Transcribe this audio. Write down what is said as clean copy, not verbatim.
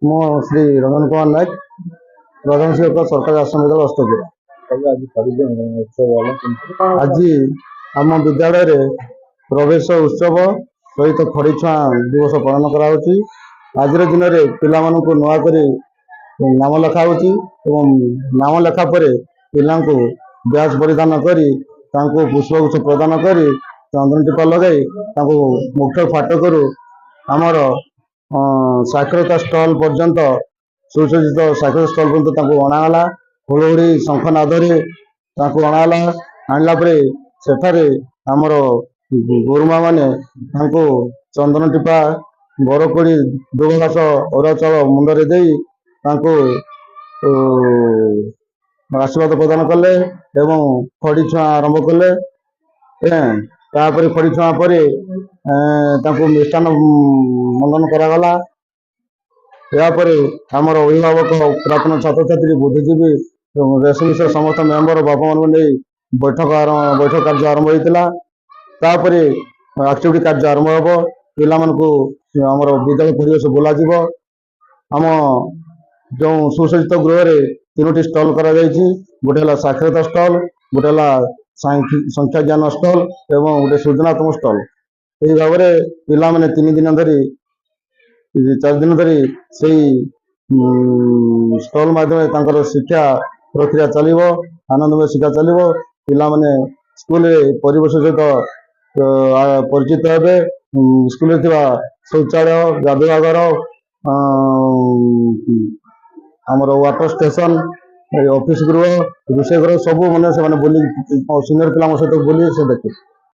ମୁଁ ଶ୍ରୀ ରଞ୍ଜନ କୁମାର ନାୟକ, ପ୍ରଧାନ ଶିକ୍ଷକ, ସରକାରୀ ଆଶ୍ରମ ବିଦ୍ୟାଳୟ, ଅସ୍ତପୁର। ଆଜି ଆମ ବିଦ୍ୟାଳୟରେ ପ୍ରବେଶ ଉତ୍ସବ ସହିତ ଖଡ଼ିଛୁଆଁ ଦିବସ ପାଳନ କରାଯାଉଛି। ଆଜିର ଦିନରେ ପିଲାମାନଙ୍କୁ ନୂଆ କରି ନାମ ଲେଖା ହେଉଛି ଏବଂ ନାମ ଲେଖା ପରେ ପିଲାଙ୍କୁ ବ୍ୟାଚ୍ ପରିଧାନ କରି, ତାଙ୍କୁ ପୁଷ୍ପଗୁଚ୍ଛ ପ୍ରଦାନ କରି, ଚନ୍ଦନ ଟିପା ଲଗାଇ ତାଙ୍କୁ ମୁଖ୍ୟ ଫାଟକରୁ ଆମର ସାକ୍ଷରତା ଷ୍ଟଲ ପର୍ଯ୍ୟନ୍ତ, ସୁସଜ୍ଜିତ ସାକ୍ଷରତା ଷ୍ଟଲ ପର୍ଯ୍ୟନ୍ତ ତାଙ୍କୁ ଅଣାଗଲା। ହୁଳହୁଳି, ଶଙ୍ଖନାଦରେ ତାଙ୍କୁ ଅଣାଗଲା। ଆଣିଲା ପରେ ସେଠାରେ ଆମର ଗୁରୁମା ମାନେ ତାଙ୍କୁ ଚନ୍ଦନ ଟିପା, ବରକୋଳି, ଦୁବ ଘାସ, ଅରୁଆ ଚାଉଳ ମୁଣ୍ଡରେ ଦେଇ ତାଙ୍କୁ ଆଶୀର୍ବାଦ ପ୍ରଦାନ କଲେ ଏବଂ ଖଡ଼ି ଛୁଆଁ ଆରମ୍ଭ କଲେ। ତାପରେ ଖଡ଼ି ଛୁଆଁ ପରେ ତାଙ୍କୁ ମିଷ୍ଟାନ୍ନ ବଣ୍ଟନ କରାଗଲା। ଏହାପରେ ଆମର ଅଭିଭାବକ, ପୁରାତନ ଛାତ୍ରଛାତ୍ରୀ, ବୁଦ୍ଧିଜୀବୀ, ରେସମିସର ସମସ୍ତ ମେମ୍ବର ବାପାମାନଙ୍କୁ ନେଇ ବୈଠକ କାର୍ଯ୍ୟ ଆରମ୍ଭ ହୋଇଥିଲା। ତାପରେ ଆକ୍ଟିଭିଟି କାର୍ଯ୍ୟ ଆରମ୍ଭ ହେବ। ପିଲାମାନଙ୍କୁ ଆମର ବିଦ୍ୟାଳୟ ପରିବେଶ ବୁଲାଯିବ। ଆମ ଯେଉଁ ସୁସଜ୍ଜିତ ଗୃହରେ 3ଟି ଷ୍ଟଲ କରାଯାଇଛି। ଗୋଟେ ହେଲା ସାକ୍ଷରତା ଷ୍ଟଲ, ଗୋଟେ ହେଲା ସଂଖ୍ୟା ଜ୍ଞାନ ଷ୍ଟଲ ଏବଂ ଗୋଟେ ସୃଜନାତ୍ମକ ଷ୍ଟଲ। ଏହି ଭାବରେ ପିଲାମାନେ 3 ଦିନ ଧରି, 4 ଦିନ ଧରି ସେଇ ଷ୍ଟଲ ମାଧ୍ୟମରେ ତାଙ୍କର ଶିକ୍ଷା ପ୍ରକ୍ରିୟା ଚାଲିବ, ଆନନ୍ଦମୟ ଶିକ୍ଷା ଚାଲିବ। ପିଲାମାନେ ସ୍କୁଲରେ ପରିବେଶ ସହିତ ପରିଚିତ ହେବେ। ସ୍କୁଲରେ ଥିବା ଶୌଚାଳୟ, ଗାଧୁଆ ଘର, ଆମର ୱାଟର ଷ୍ଟେସନ, ଅଫିସ ଗୃହ, ରୋଷେଇ ଘର ସବୁ ମାନେ ସେମାନେ ବୁଲି, ସିନିୟର ପିଲାଙ୍କ ସହିତ ବୁଲି ସେ ଦେଖିବେ।